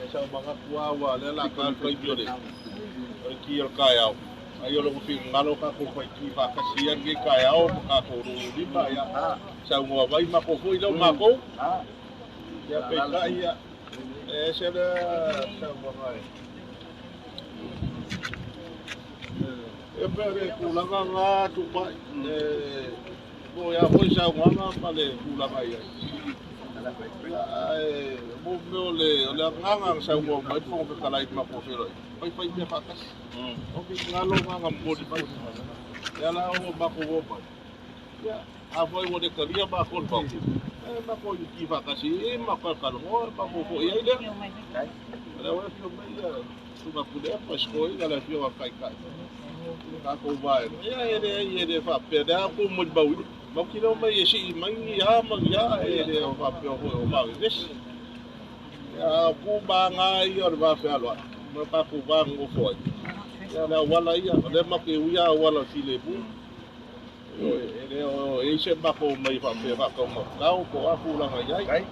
Ia sa ou manatu lava aua o lea o le a ta le taimi o le ti o le taeao, ai o lona finagalo tatou fai ti faatasi ia lenei taeao ma tatou lima, ia saunoa mai matou foi lea o matou. Ia peitai ia, e ese lea saunoaga e. E pei o le tulaga na Tupai, e moni lava foi saunoaga ma le tulaga e i ai. Ae mo mea o le agaga na saunoa mai le Fofoga Fetalai i le matou feiloaiga, fai mea faatasi. O finagalo na na momoli mai. Ia la ua matou o mai. Ia, a foi ua le talia matou le Maota, e matou iuti faatasi i matou talanoa, matou foi ai lea. O lea ua afio mai ia Susuga Tuilaepa, Sikoina le afioga i le Taitai o le tatou Vaega. Ia e leai e le faapea, o lea lava tou molimauina. Matou te le omai e sii mai ni a ma ni a, e le faapea foi o vavevesi. Ia a o tu ma aga ia o le vafealoai ma le tatou va nonofo ai, ia o le auala ia, o lea matou te uia auala o le filemu. E le o i ai se matou omai faapea faataumatatao po o a tulaga i ai.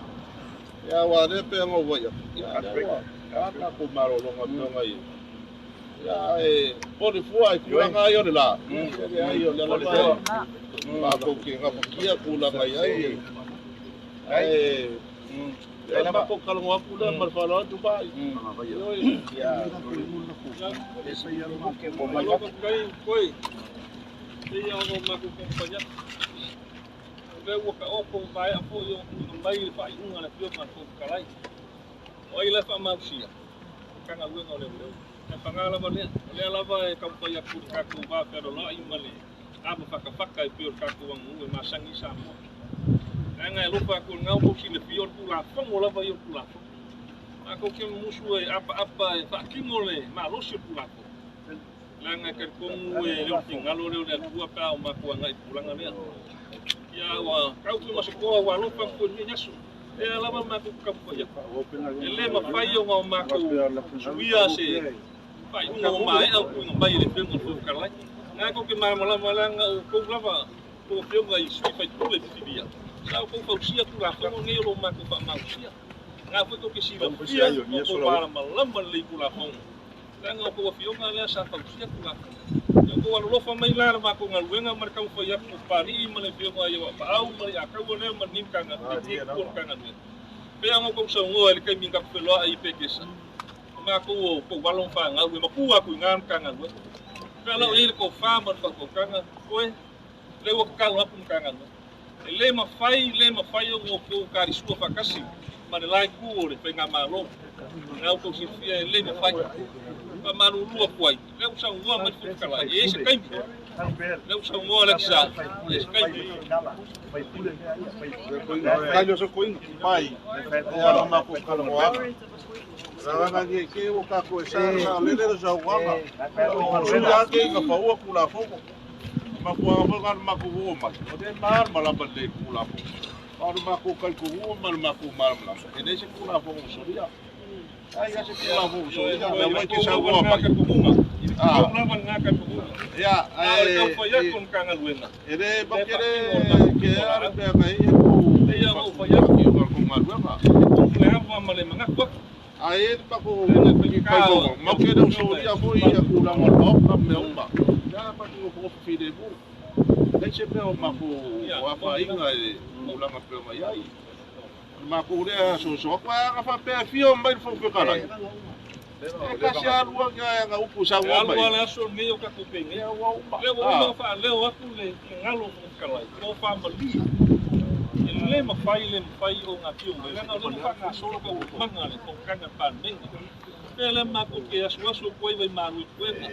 Ia aua o lea pei ona ou vaai atu, ia o lea ua a tatou malologa pei ona i ai. Ia ae o le fua i tulaga ia o le la, ia leai o lea lava e matou te gafatia tulaga i ai. Ae ia matou talanoa atu lea ma le faaaloalo atu Vai. Ioe. Malo faafetai Koe. Pei ona o matou taumafai atu, o lea ua taoto ma maea foi ona tuuina mai le faaiuga a le Afioga i le Fofoga Fetalai. O ai la e faamalosia? O Matagaluega o Leoleo. Ae paga lava lea, o lea lava e taumafai atu i le tatou va fealoaloai ma le avafatafata e pei o le tatou aganuu e masani ai Samoa. Leaga e alofa atu i lena ua tou silafia o le Tulafono lava ia o le Tulafono. Matou te mumusu e apaapa e faatino le malosi o le Tulafono. Leaga e talitonu e le o le finagalo lea o le Atua pe a o matou agai i le tulaga lea. Ia ua tau foi ma se toa ua alofa atu foi i lenei aso. Lea lava matou te taumafai atu. E le mafai ona o matou suia se faaiuga ua maea ona tuuina mai e le Afioga i le Fofoga Fetalai. Na tou te malamalama leaga o outou lava tou afioga i sui usufono filifilia, sa outou fausia Tulafono nei o lo o matou faamalosia. Na foi tou te silafia ma outou malamalama lelei i Tulafono. Leaga o outou afioga lea sa fausia Tulafono. Ia outou alolofa mai la i le matou galuega ma le taumafai atu o Papalii ma le afioga ia Paau ma le Ataua lea ma lenei Matagaluega. Pei ona outou saunoa i le taimi na tatou feloai i Petesa, o matou o outou alo ma fanau e matua atu i ina le Matagaluega. Pei la ua i ai le tofa ma le faautautaga, oe, lea ua tatalo atu le Matagaluega. E le mafai, le mafai ona outou talisua faatasi ma le la itu o le Faigamalo. Na outou silafia e le mafai. Faamalulu atu ai, lea ua saunoa mai le Fofoga Fetalai, e i ai se taimi. Lea ua saunoa Alekisa, e i ai se taimi. Mai, e ala matou talanoaga. Lagana nei te ua tatou e sa sa lele le saunoaga. O sui lava te ina paua Tulafono. Mafuaaga foi na o le matou oo mai, o lea e malamalama lelei i le Tulafono. A o le matou talitonuga ma le matou malamalama, e leai se Tulafono ua solia. Ai lava se Tulafono ua solia, o lea foi e te saunoa mai. Ia, ae e le matou te le kea le mea na i ai kou galuega. Ae i ai le matou faitauga, matou te le o solia foi ia tulaga o le Maota ma mea uma. O lea matou te nofonofo filemu. E leai se mea o matou o afaina i le tulaga e pei ona i ai. O le matou lea soso atu, ae ana faapea e afio mai le Fofoga Fetalai, e tasi lava lua ni ana upu e saunoa mai ai. E alu lava le aso lenei o tatou pei nei. Ia ua uma. Lea ua uma ona faaleo atu le finagalo o le Fofoga Fetalai, tofamalie. E le mafai, le mafai ona afio mai, leaga o lea ua faagasolo taualumaga a le Fonotaga a le Palemene. Pea lea matou te asuasu atu ai vaimalu i puega.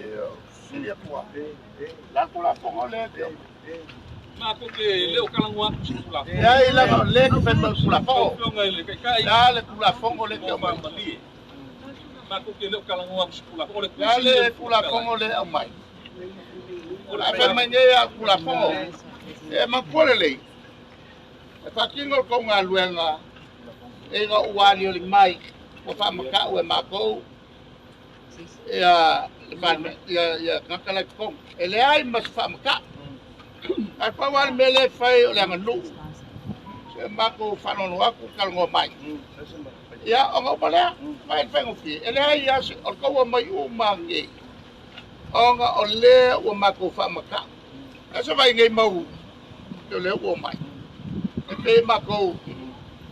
Matou te le o talanoa atu i se Tulafono. Lau Afioga i le Taitai, tofamalie. Matou te le o talanoa atu i se Tulafono. O le tusi a le Fofoga Fetalai. O le Fai mai nei a Tulafono e manatua lelei e faatino le tou galuega ina ua aliali mai ua faamatau e matou ia ia tagata la i totonu. E leai ma se faamatau. Ae pau lava le mea lea e fai o le aganuu. Se matou faanoano atu talanoa mai. Ia ona uma lea. Vai le faigofie, e leai lava se, o le taua mai uma nei, ona o lea ua matou faamata'u. Ae se vaai i nei mau o lea ua omai, e pei matou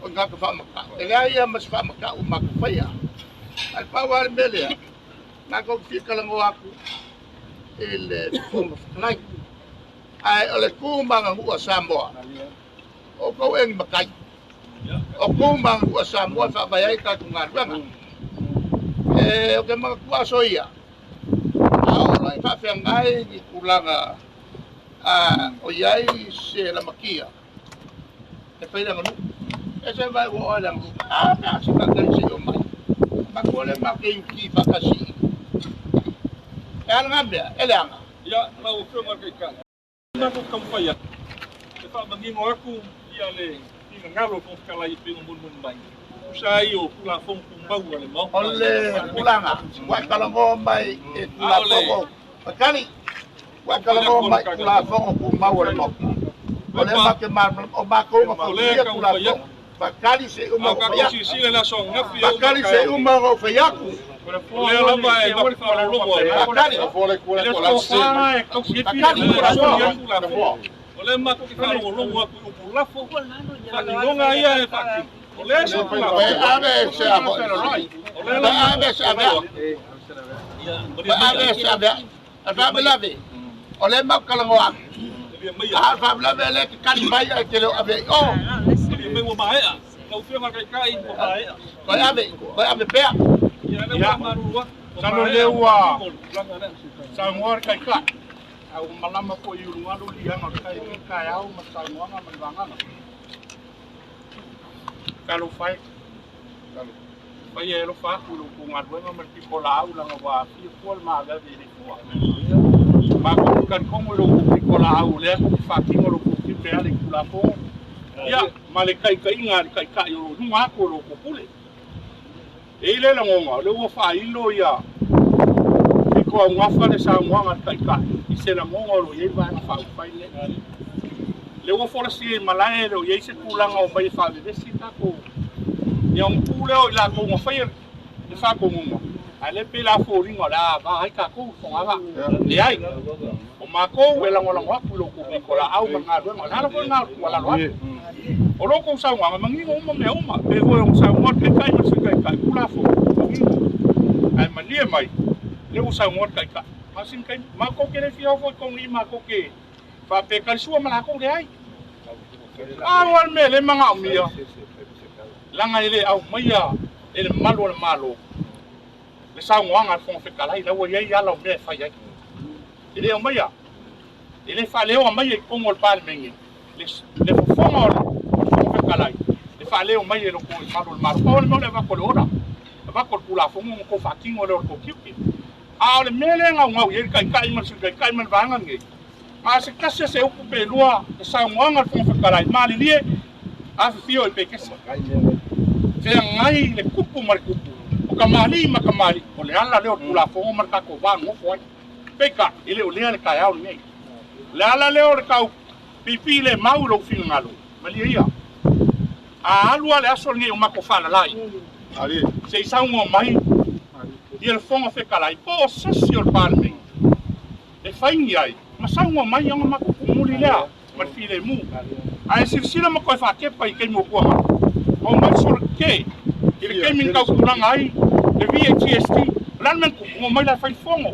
o ni tagata faamata'u. E leai lava ma se faamata'u o matou faia. Ae pau lava le mea lea, matou te fia talanoa atu i le Fofoga Fetalai. Ae o le tu ma aganuu a Samoa, o outou ea ni matai. O tu ma aganuu a Samoa e faavae ai tatou galuega. Ou te manatua aso ia, a oo loa ina faafeagai ni tulaga o i ai se lamatia e fai le aganuu. E se vae ua oe le aganuu. A pe a se faatali se i omai. Matua le ma te iuti faatasi i. E ala ngā mea, e leaga. Ia, lau Afioga i le Taitai, matou taumafai atu e faamanino atu ia le finagalo o le Fofoga Fetalai e pei ona molimoli mai, tusa ai o Tulafono Tumau a le Maota. O le tulaga, ua e talanoa mai i Tulafono, Fatali, ua e talanoa mai i Tulafono Tumau a le Maota. O lea matou te malamalama, o matou na fausia Tulafono. Fatali se i uma A ona o ou fai tatou atu. silasila i le aso ananafi e oo mai Fatali se i uma ona ou fai atu. O lea lava e matou te faalogologo ai. Fatali, Fatali, O lea matou te faalogologo atu i upu lafo, faatinoga ia e faatino. O lea se Pe Tulafono. ave se avo. O lea Pe lava ave se ave. Pe ave se ave. A faalavelave, o lea matou talanoa atu. A o le faalavelave lea e te tali mai ae te le o ave i o. Malie ua maea. Lau Afioga i le Taitai, ua maea. Toe ave, toe ave pea. Ia, lea ua faamalulu atu. Ua Masalo maea. lea ua O le tulaga lea. saunoa le Taitai, a ua malama foi i ulugalu liaga o le tai i taeao ma le saunoaga ma le vagaga. Talofa e, faia e alofa atu i lo outou galuega ma le pitolaau leaga ua aafia fua le maveave i le Atua. Matou te talitonu i lo outou pitolaau o lea tou te faatino lo outou tiute e ala i Tulafono, ia, ma le taitaiga a le Taitai o lo o i luga atu o lo outou pule. E i ai le lagona, o lea ua faailo ia pitoaugafa le saunoaga a le Taitai i se lagona o lo o i ai le Vaega Faaupufai lenei. Lea ua folasia i malae e le o i ai se tulaga o mai e faavevesi tatou. Ia ona tuu lea o i latou na faia le faatonuga, ae le pei la foliga o le a va ai tatou i fogavaa. Leai, o matou e lagolago atu i lo outou pitolaau ma le galuega, o le ala foi lena o le tuualalo atu. O lo outou saunoaga, manino uma mea uma, pei foi ona saunoa le Taitai ma le Sui Taitai, Tulafono, manino. Ae malie mai, lea ua saunoa le Taitai. A o sina taimi, matou te le fia oo foi i totonu i i matou te faapea e talisua ma latou, leai. A o le mea lea e manaomia, leaga e le aumaia e le malu o le Malo le saunoaga a le Fofoga Fetalai, la ua i ai ala o mea e fai ai. E le aumaia, e le faaleoa mai i totonu o le Palemene le fofoga o le Fofoga Fetalai, e faaleo mai e le malu o le Malo. Pau o le mea o le avatu o le order, avatu o le Tulafono ona outou faatino lea o le tou tiute. A o le mea lea e gaugau i ai le Taitai ma le Sui Taitai ma le vaega lenei, a se tasi o se upu pe lua e saunoaga le Fofoga Fetalai, malilie, afifio i Pekesa. Feagai le tupu ma le tupu, o kamali'i ma kamali'i, o le ala lea o le Tulafono ma le tatou va nonofo ai. Peitai, e le o lea le taeao lenei. O le ala lea o le tau piipii le mau i lou finagalo, malie ia. A alu lava le aso lenei o matou faalalai, se i saunoa mai ia le Fofoga Fetalai po o se isi o le Palemene e faigi ai ma saunoa mai ona matou tumuli lea ma le filemu. Ae silasila ma toe faatepa i taimi ua tuanai, ma omai solo ke i le taimi na tautulaga ai le VAGST, o le a le mea na tupu, na omai la e fai le fono.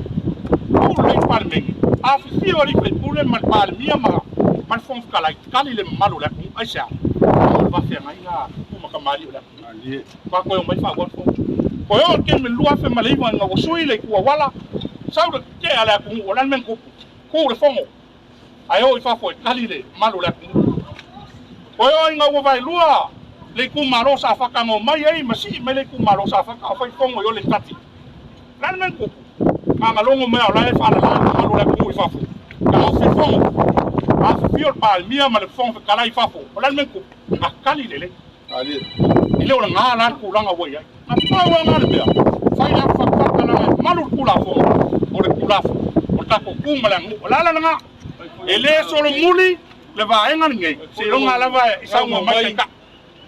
Pau lelei le Palemene, afifio alii faipule ma le Palemia ma le Fofoga Fetalai, tali le mamalu o le atunuu. Aisea? O le faafeagaiga a tupu ma tamalii o le atunuu. Faatoa toe omai faaauau le fono. Toe oo i le taimi i le 2009 ina ua sui le itu auala, sau le tetee a le atunuu, o le a le mea na tupu? Tu le fono, ae oo i fafo e tali le mamalu o le atunuu. Toe oo ina ua vaelua le itumalo o Safata na omai ai ma sii mai le itumalo o Safata o fai fono i o le Tati. O le a le mea na tupu? Na logo mai o la e faalala le mamalu o le atunuu i fafo. Taofi le fono. Afifio le Palemia ma le Fofoga Fetalai i fafo. O le a le mea na tupu? Na tali lelei. E le o lena la le tulaga ua i ai. Na pau lava lena le mea, fai le alu fatafata leaga e malu le Tulafono, o le Tulafono, o le tatou tu ma le aganuu. O le ala lena, e le solomuli le vaega lenei, seiloga lava e saunoa mai le Taitai.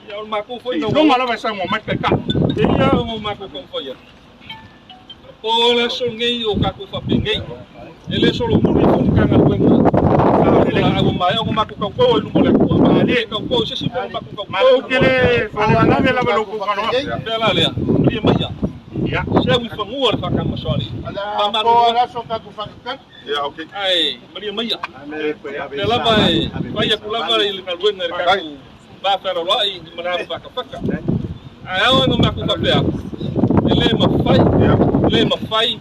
Seiloga lava e saunoa mai le Taitai. Ia, o makou taumafai atu. Po o le aso lenei o tatou faapenei. E le solomuli foi le Matagaluega laau maea ona matou tauto i luma o le Atua. Matou le tauto i se isi mea na matou tauto. Matou te le faalavelave lava i lo outou faaaloalo. Pea la lea, malie maia. Seu i fanua le faatamasoalii. Ae malie maia. Lea lava e fai atu lava i le galuega i le tatou va fealoaloai i malaga fatafata. Ae ao ona matou faapea atu, e le mafai, le mafai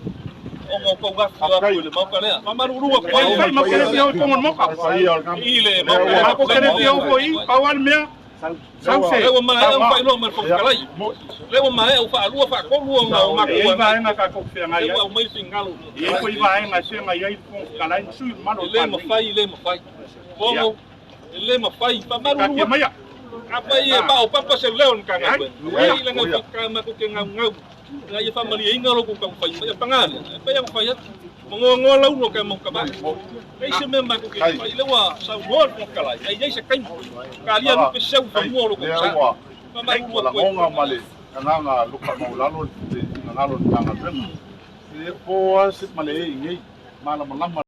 ona outou afifio atu i le Maota lea. Faamalulu atu ai Fai matou te le fia o i totonu o le Maota. i le Maota lea. Matou te le fia o foi i, pau lava le mea, sau se Lea ua maea ona faailoa mai e le Fofoga Fetalai. Lea ua maea ua faalua faatolu ona o E matou i ai agai. vaega tatou te feagai Lea ai. ua aumai le finagalo. E i ai foi vaega e feagai ai le Fofoga Fetalai ma sui usufono mamalu o E le le Palemene. mafai, le mafai. Fono, e le mafai. Faamalulu Taatia atu. maia. Afai e paopapa se leo o le Matagaluega, Ai, e i laga matou te gaugau ina ia faamalieina lo outou taumafai mai. E paga lea, e pei ona fai atu, magoagoa lauga o ke mau tavai. E leai se mea matou te fai, lea ua saunoa le Fofoga Fetalai, e i ai se taimi, talia lupe seu i fanua o lo outou sa. Faamalulu atu ai. Lagoga ma le agaga luka maulalo le finagalo o le Matagaluega. E po lava se ma le e i nei, malamalama.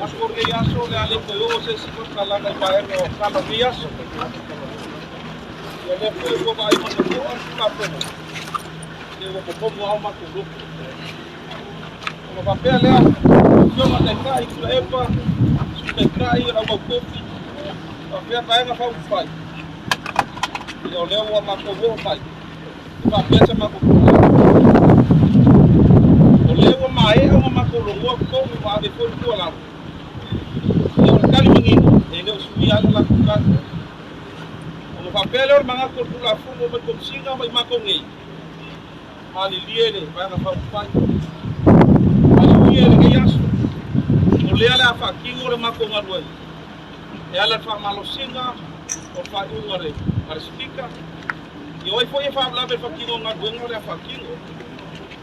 Aso o lenei aso o le a le toe oo se isi faamatalaga i vaega o tala o lenei aso. Ia lea foi ua vaai ma le totoa le Tulafono, ia ua momomo lava o matou loto. Ona faapea lea, Afioga Taitai Tuilaepa, Sui Taitai o le Aumaukofi, faapea Vaega Faaupufai, ia o lea ua matou oo mai, e faapea se matou tulaga. O lea ua maea ona matou logoa totonu ma ave foi le tuualalo. Ia o le tali manino, e le o suia ai le latou tali. Ona faapea lea o le manatu o le Tulafono mai Komesina ma i matou nei, malilie le Vaega Faaupufai, malilie lenei aso. O lea le a faatino le matou galuega e ala i le faamalosiga o le faaiuga a le Speaker. Ia o ai foi e faalavelave i le faatino o galuega o le a faatino.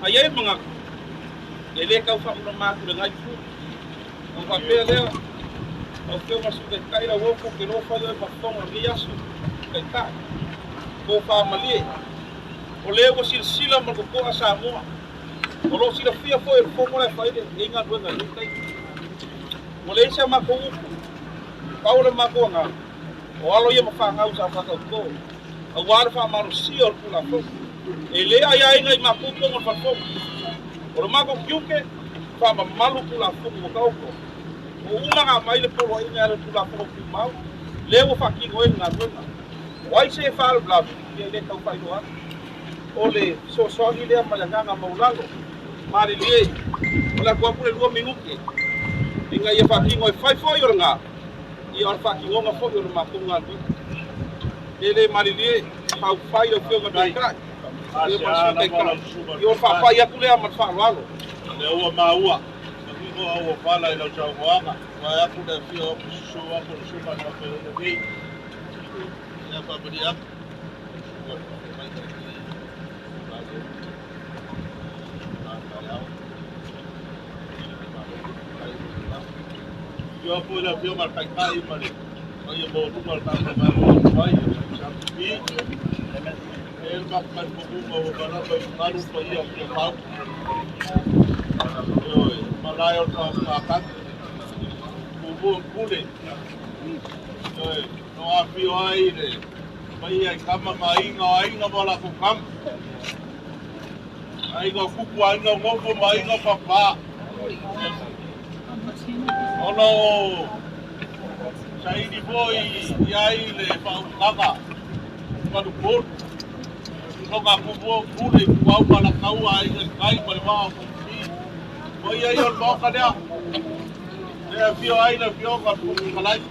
Ae i ai le manatu, e le tau faamalama atu i lena itu. Ona faapea lea, lau Afioga i le Sui Taitai, Lauofo, ou te iloa fai oe ma fofoga o lenei aso, Taitai, tofa malie. O lea ua silasila ma le totoa Samoa. O lo o silafia foi e le Fono le fai lenei galuega i lenei taimi. Ua leai se matou upu, pau le matou agaga, o alo ia ma fanau sa faatauto, aua le faamalosia o le Tulafono. E le aiaina i matou totonu o le falefono. O le matou tiute, faamamalu Tulafono ua taoto. Ua uma ona aumai le poloaiga e ala i le Tulafono Tumau, lea ua faatino ai le galuega. O ai se e faalavelave, ia e le tau faailoa atu. O le fesoasoani lea ma le agaga maualalo. Malilie, o le atu atu le 2 minute, ina ia faatino e fai foi o lena, ia o le faatinoga foi o le matou galuega. E le malilie, faufai lau Afioga i le Taitai, ia ma le Sui Taitai. Ia o le faapai atu lea ma le faaaloalo. Lea ua maua, manino au o pala i lau saunoaga, vae atu le afio atu susu atu le susuga i le faafeagaiga nei. Ia faamalie atu. Afio atu le afioga i le Taitai ma le paia maualuga o le tatou Malo faaupufai, SLP. E le mafumafuga ua malama i galu paia o Tiafau. Ioe, malae o le taofatagi, Tumua ma Pule. Ioe, no afio ai le Paia i tama ma aiga o aiga ma o latou tama. Aiga o Kupu, aiga o Nofo ma aiga o Papa. Ona o saili foi i ai le faautaga manupolu. Soga kupu o pule i puau ma lakaua aiga i tai ma le vaa o Fonoti. O ia ia o le maoka lea. Le afio ai le afioga le Fofoga Fetalai.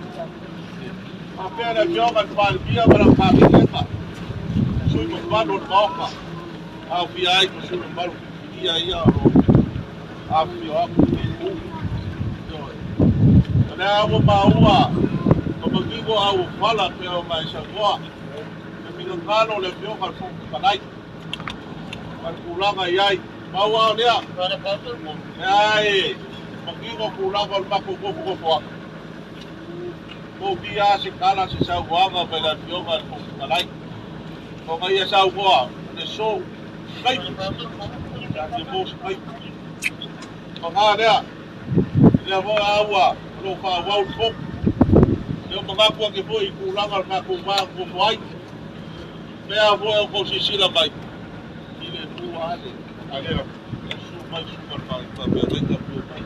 Faapea le afioga i le Palemia ma lau Kapeneta. Sui mamalu o le Maota. Aofia ai ma sui mamalu filifilia ia o lo o afifio atu i lenei itu. Ioe. O lea ua maua ma manino au o fala pei ona e saunoa. Le finagalo o le afioga i le Fofoga Fetalai ma le tulaga i ai. Pau lava o lea, lea e manino tulaga o le matou nofonofo atu. Po o fia se tala se saunoaga mai le afioga i le Fofoga Fetalai. Ona ia saunoa le so taimi, ia te mo se taimi. Paga lea, lea foi a ua o lo o faaauau le fono. Lea ua manatu ake foi i tulaga o le tatou va nonofo ai. Pea foi o tou silasila mai i le lua ale susu mai susuga i le faafeagaiga afio mai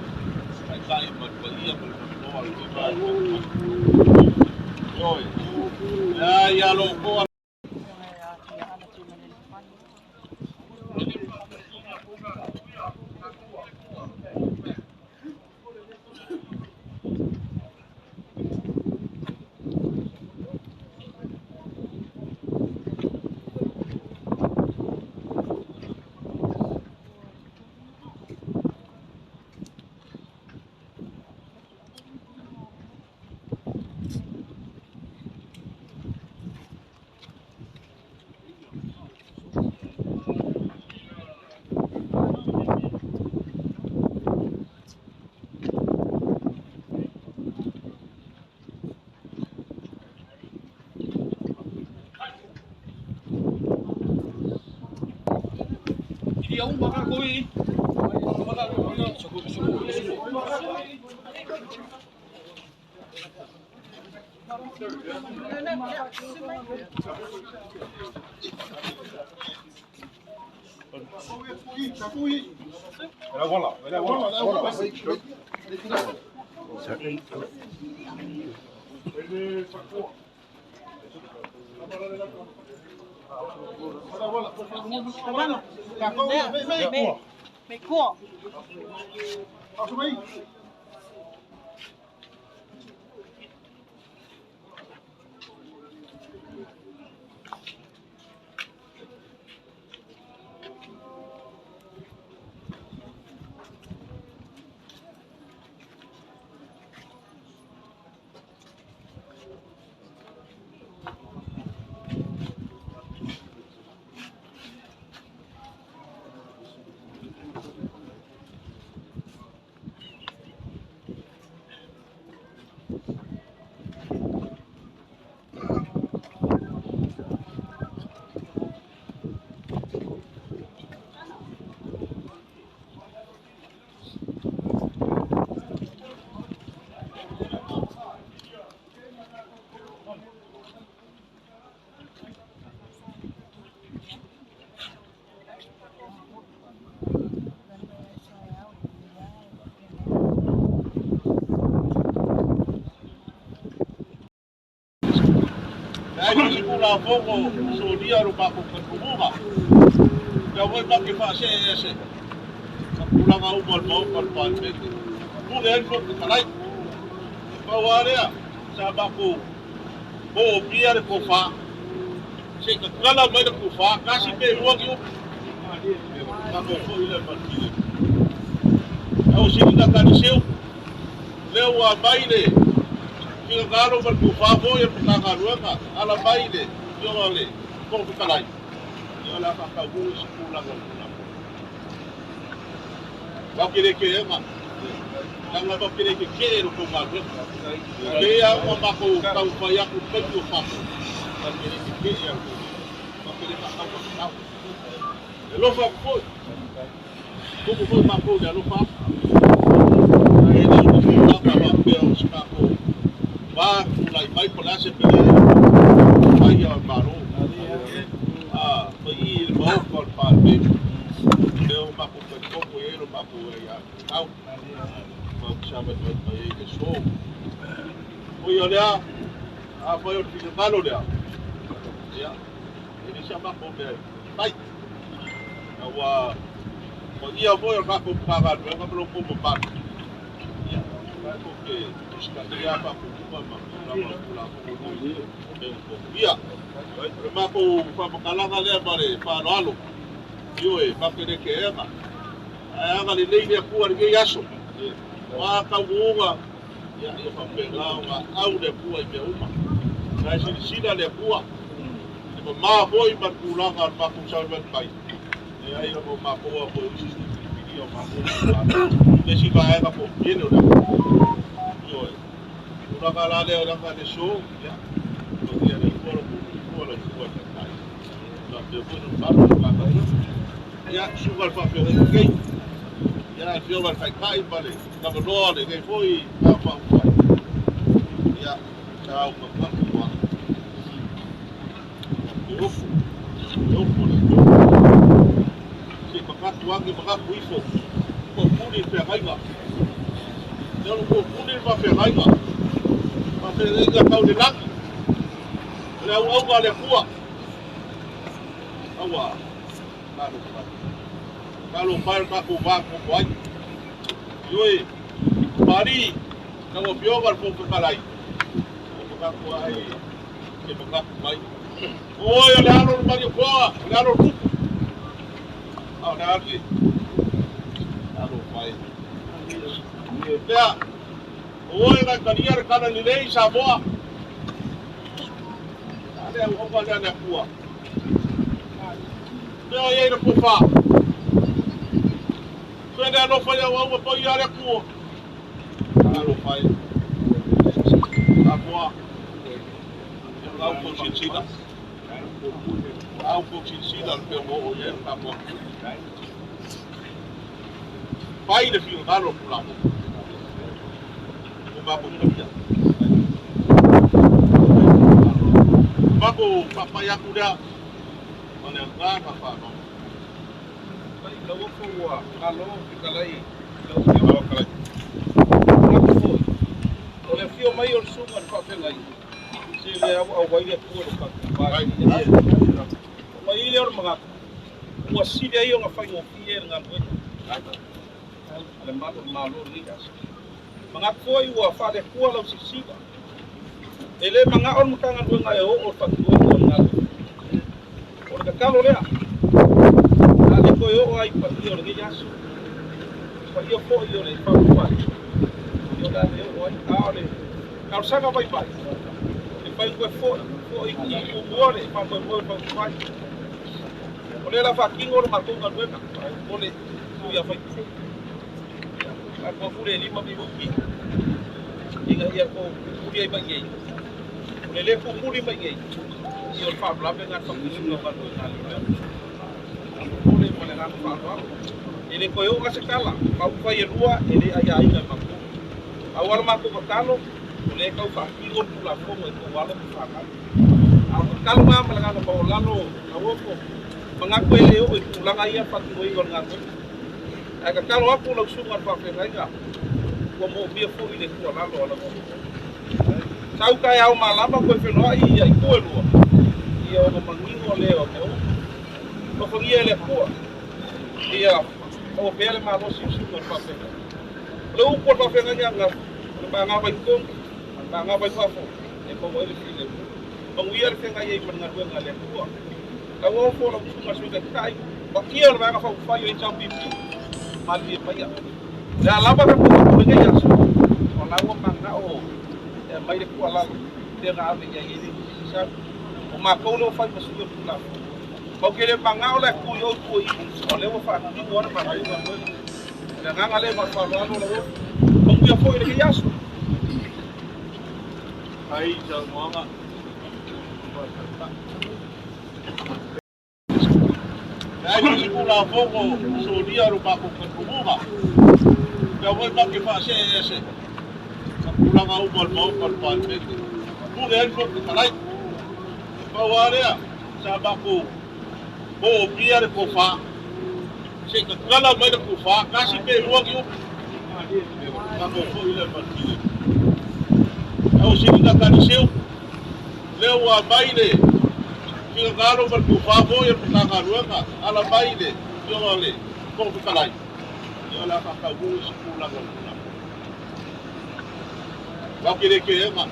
taitai ma le paia ma le manoa o lenei vaega. Ioe, lea ia lo outou. Leai foi se Tulafono solia lo matou talitonuga. Lea foi matou te faasee ese ma tulaga uma o le Maota o le Palemene. Pule ai le Fofoga Fetalai. Pau lava lea, sa matou moomia le tofa. Se i tatala mai le tofa, tasi pe lua ni upu. Matou foi lea ma le filemu. Au sili Tataniseu, lea ua aumai le finagalo ma le tofa foi a le Matagaluega, ala mai le afioga i le Fofoga Fetalai, ia o le a faataunuu isi tulaga o le Tulafono. Matou te le teena, leaga matou te le tetee i la outou galuega. E pei lava ona matou taumafai atu i le taimi o fafo, matou te le tetee i la outou galuega, matou te le faataumatatau. E alofa atu foi, tumu foi matou i le alofa atu. Ae le o ni tulaga faapea o se tatou va tulai mai po o le a se mea e fai a le Malo. Palemene. Lea ua matou talitonu e i ai lo matou aiatatau matou te savali mai ai i le aso. Ui o lea, afai o le finagalo lea, ia, e le o se matou mea e fai. Aua paia foi o le tatou Matagaluega ma lo outou mamalu, ia, tatou te usitaia faatonuga ma tulaga o Tulafono foi e pei ona tofuia. O le matou faamatalaga lea ma le faaaloalo, ioe, matou te le teena, ae agalelei le Atua i lenei aso. O a taunuuga, ia, ia faapena ona au le Atua i mea uma. La e silasila le Atua i le mama foi ma le tulaga o le matou savavali mai, leai ona o matou lava foi o isi filifilia o matou i le isi vaega toatele o le atunuu. Ioe, tulaga la lea o le aga le aso, ia, faamanuia le Atua lo outou soifua, lau Susuga i le Taitai, faapea foi le mamalu o le Matagaluega. Ia, susuga i le faafeagaiga nei, ia, le Afioga i le Taitai ma le lavaloa o lenei foi Vaega Faaupufai, ia, sa ou manatu lava, te ofo, te ofo le Atua. Se i manatu ane, manatu ifo, toopuli le feagaiga. Lea ua toopuli le faafeagaiga, faafeagaiga tau le lagi, o le auauna a le Atua. Aua, talofa e. Talofa e i lo tatou va nonofo ai. Ioe, Papalii, lau Afioga i le Fofoga Fetalai, ua manatu ai e manatu mai. Oi, o le alo o le Malietoa, o le alo o le Tupu. A o le a le talofa e. Lea, o oe na talia le tala lelei i Samoa. A le auauna lea a le Atua. Mea i ai le pofa. Fea le alofa i auauna paia a le Atua. Talofa e. Samoa. Au kou silasila. Au kou silasila le pea ua oo i ai le tatou atunuu. Fai le finagalo o le Tulafono. Ua matou talia. Matou faapai atu lea ma le agaga faaaloalo. Lau ofo ua malo fetalai i lau Afioga. Manatu foi, o le afio mai o le susuga i le faafeagaiga, se le auau ai le Atua i lo tatou va i lenei aso. Ona i ai lea o le manatu, ua sili ai ona faigofie le galuega a le malu o le Malo i lenei aso. Manatu foi ua faale-Atua lau silasila, e le manao le Matagaluega e oo i le faatinoina o le galuega. O le tatalo lea, a le toe oo ai i paia o lenei aso, paia foi o le faaupufai, ia o le a le oo ai. A o le talosaga vaivai, e fai toe foi, foi i muamua le faamoemoe o le faaupufai. O lea la faatino le matou galuega, o le sui a faipule. Ia, a pule e 5 minuti, ina ia tou pupuli ai mai nei. O le le pupuli mai nei, ia o le faalavelave lena i le faatinoina o galuega a le Pule ma le agaga faaaloalo. E le toe oo lava se tala, faaupufai e lua e le aiaina e matou. Pau lava le matou tatalo, o lea e tau faatino le Tulafono e tou alo ma fanau. A o le tatalo lena ma le agaga maualalo Lauofo, manatu e le oo i tulaga ia le faatinoina o le galuega. Ae tatalo atu lau susuga i le faafeagaiga, ua moomia foi le tuualalo a lau Afioga. Sau taeao malama toe fenoai ia itu e lua, ia ona manino lea o mea uma. Alofagia e le Atua, ia maua pea le malosi o susuga i le faafeagaiga. O le upu a le faafeagaiga ananafi, o le magava i totonu, a o le magava i fafo, e maua ai le filemu. Manuia le feagai ai ma le galuega a le Atua. Tauofo lau susuga i le Sui Taitai, paia o le Vaega Faaupufai o HRPP, malilie maia. O le a lava tatou atu i lenei aso, o la ua mananao e aumai le tuualalo pei ona ave i ai e le isi sau. O matou lea ua fai ma sui o le Tulafono. Matou te le mananao la e tu i o i tua i i, o lea ua faatino lava le matou galuega. O le agaga lea ma le faaaloalo lau Afioga. Manuia foi lenei aso. Ai saunoaga. Leai se isi Tulafono solia o lo matou talitonuga. Lea foi matou te faasee ese ma tulaga uma o le Maota o le Palemene. Pule ai le Fofoga Fetalai. E pau lava lea, sa matou Moomia le tofa. Se i tatala mai le tofa, tasi pe lua ni upu. Matou foi lea ma le filemu. Ae ua sili ona tali upu. Lea ua aumai le finagalo ma le tofa foi a le Matagaluega, ala mai i le Afioga i le Fofoga Fetalai, ia o le a faataunuu isi tulaga o le Tulafono. Matou te le teena,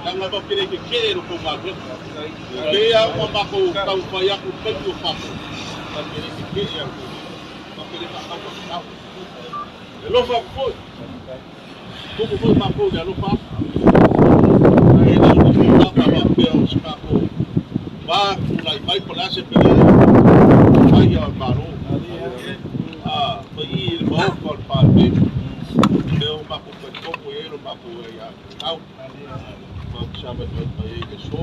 leaga matou te le tetee i la outou galuega. E pei lava ona matou taumafai atu i le taimi o matou, matou te le tetee i la outou galuega, matou te le faataumatatao. E alofa atu foi, tumu foi matou i le alofa atu. Ae le o ni tulaga faapea o se matou va tulai mai po o le a se mea e fai a le Malo. A, mai i i le Maota o le Palemene, lea ua matou talitonu e i ai lo matou aiatatau, matou te savalivali mai ai i le aso.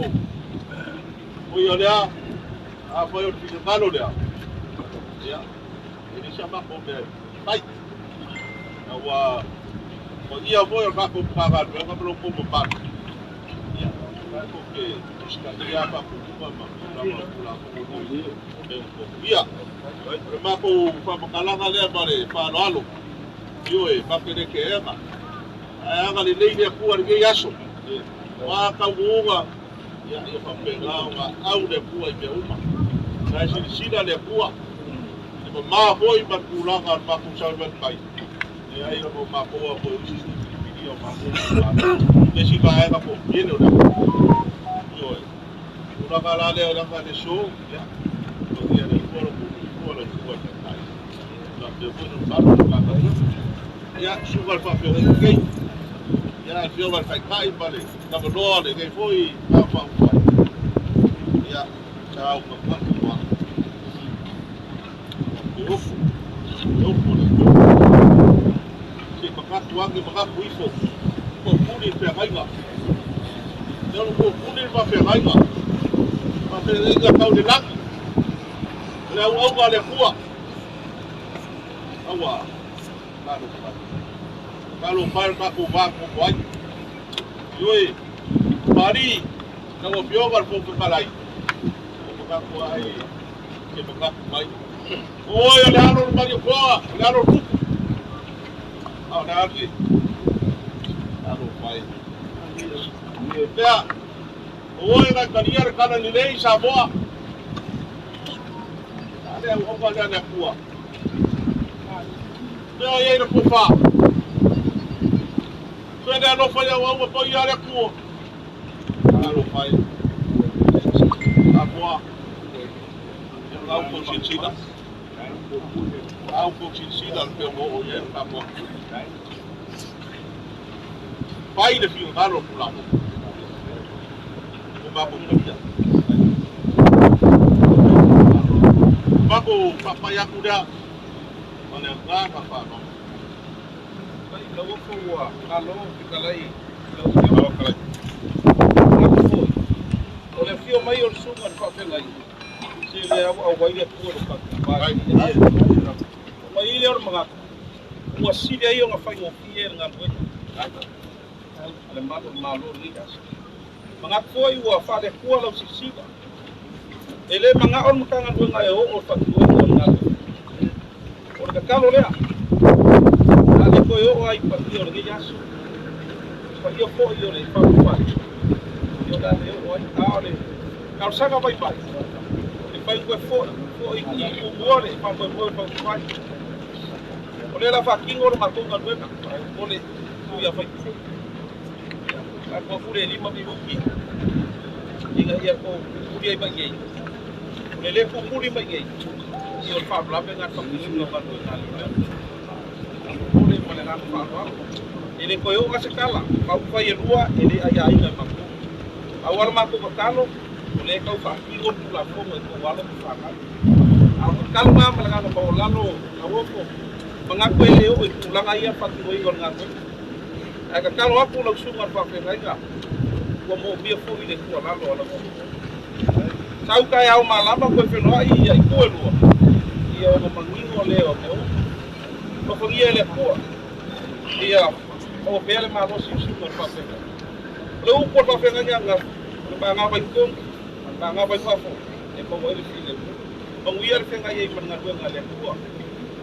Ui o lea, afai o le finagalo lea, ia, e leai sa matou mea e fai. Aua paia foi o le matou Matagaluega ma lo outou mamalu, ia, tatou te usitaia faatutuga ma tulaga o Tulafono foi o mea ua tofuia. O le matou faamatalaga lea ma le faaaloalo, ioe, matou te le teena, ae agalelei le Atua i lenei aso. O a taunuuga, ia, ia faapena ona au le Atua i mea uma. Na e silasila le Atua i le mama foi ma le tulaga o le matou savalivali mai, leai ona o matou lava foi o isi sui filifilia o matou itumalo, le isi vaega toatele o le atunuu. Ioe, tulaga la lea leaga le so, ia, paia le Atua lo outou soifua, lau Susuga i le Taitai, faapea foi le mamalu o le Matagaluega. Ia, susuga i le Faafeagaiga nei, ia, le Afioga i le Taitai ma le avanoa o lenei foi Vaega Faaupufai, ia, sa ou manatu lava, e ofo, e ofo le Atua. Se i manatu ane, manatu ifo, toopuli le feagaiga. Lea ua toopuli le faafeagaiga, faafeagaiga tau le lagi, o le auauna a le Atua. Aua, talofa e. Talofa e lo tatou va nonofo ai. Ioe, Papalii, lau Afioga i le Fofoga Fetalai, ua manatu ai se manatu mai. O oe o le alo o le Malietoa, o le alo o le Tupu. A o le a le talofa e. Lea, o oe na talia le tala lelei i Samoa. A le auauna lea a le Atua. Mea i ai le tofa. Fea le alofa i auauna paia a le Atua. Talofa e. Samoa. Au kou silasila. Au kou silasila le mea ua oo i ai le tatou atunuu. Fai le finagalo o le Tulafono. Ua matou talia. Matou faapai atu lea ma le agaga faaaloalo. Lau ofo ua malo fetalai i lau Afioga. Manatu foi, o le afio mai o le susuga i le faafeagaiga, se le auau ai le Atua i lo tatou va i lenei aso. Ona i ai lea o le manatu, ua sili ai ona faigofie le galuega a le malu o le Malo i lenei aso. Manatu foi ua faale-Atua lau silasila, e le manao le Matagaluega e oo i le faatinoina o le galuega. O le tatalo lea, a le toe oo ai i paia o lenei aso, paia foi o le faaupufai, ia o le a le oo ai. A o le talosaga vaivai, e fai toe foi, foi i muamua le faamoemoe o le faaupufai. O lea o le a faatino le matou galuega mo le sui usufono. Ia, a pule e 5 minute ina ia tou pupuli ai mai nei. O le le pupuli mai nei, ia o le faalavelave lena i le faatinoina o galuega a leoleo. Faamolemole ma le agaga faaaloalo. E le toe oo lava se tala, faaupufai e lua e le aiaina e matou. Pau lava le matou tatalo, o lea e tau faatino le Tulafono e tou alo ma fanau. A o le tatalo lena ma le agaga maualalo Lauofo, manatu e le oo i tulaga ia le faatinoina o le galuega. Ae tatalo atu lau susuga i le faafeagaiga, ua moomia foi le tuualalo a lau Afioga. Sau taeao malama toe fenoai ia itu e lua, ia ona manino lea o mea uma. Alofagia e le Atua, ia maua pea le malosi i le susuga i le faafeagaiga. O le upu a le faafeagaiga ananafi, o le magava i totonu, ma le magava i fafo, e maua ai le filemu. Manuia le feagai ai ma le galuega a le Atua.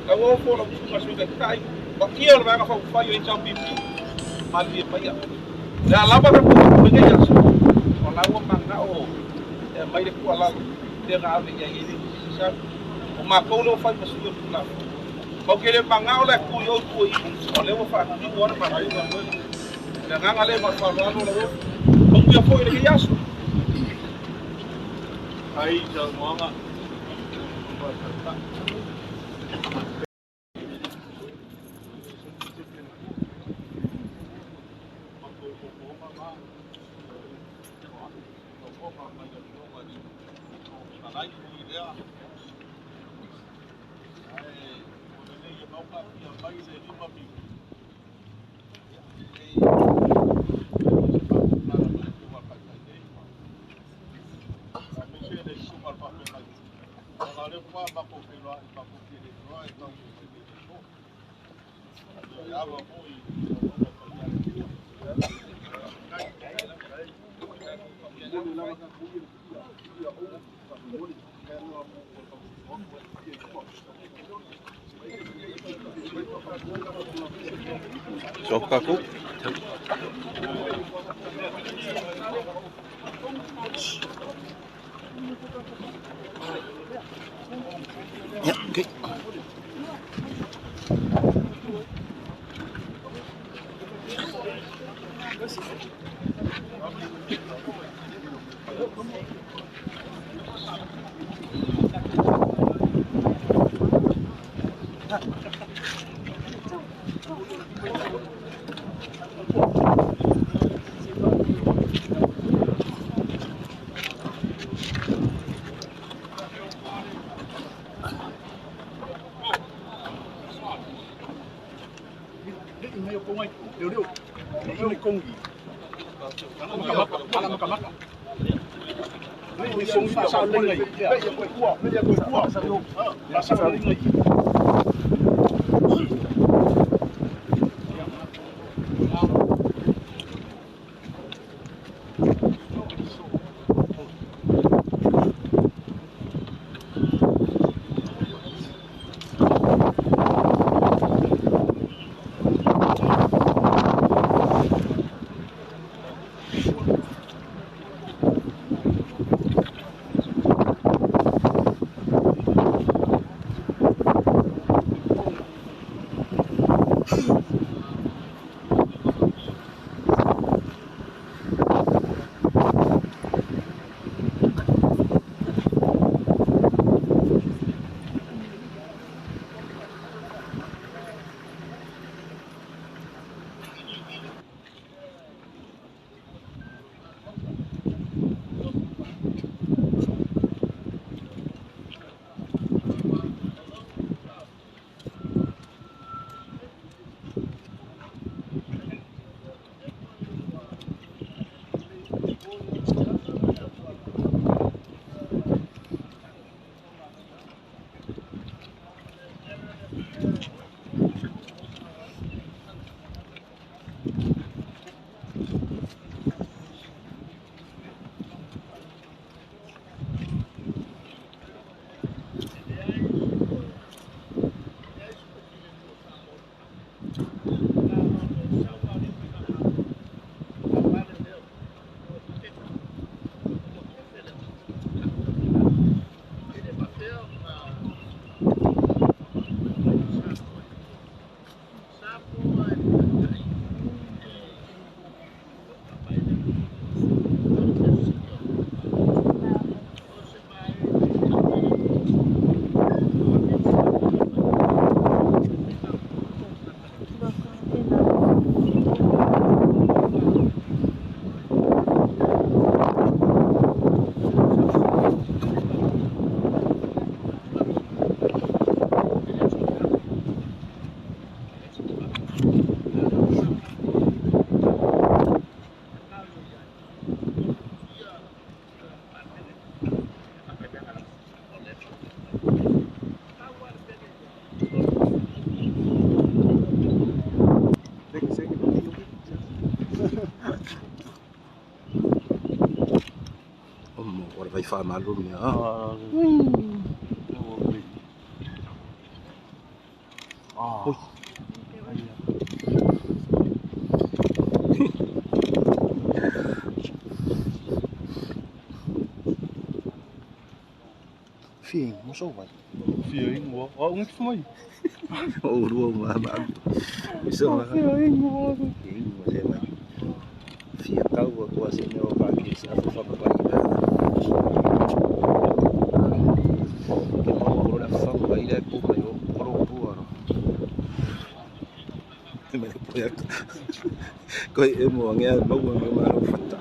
Tauofo lau Susuga i le Sui Taitai, paia o le Vaega Faaupufai o HRPP, malilie maia. O le a lava le tatou lenei aso, o la ua mananao e aumai le tuualalo lea na ave i ai e le i se sau. O matou lea ua fai ma sui o le Tulafono. Matou te le mananao la e tu i o i tua i i, o lea ua faatino lava le matou galuega. O le agaga lea ma le faaaloalo lau Afioga. Manuia foi lenei aso. Ai saunoaga. So tatou. Ia, okay. Fia ingo so vai. Fia ingo. Wa ungi fumai. O rua ma ma. Iso ma. Fia ingo. Fia ingo se mai. Fia kau ko se me o ka ki se afu fa pa i. Ke mau o la fa pa i le ku mai o ro pu aro. Te me po ya. Ko e mo ngia mau ma ma ro fata.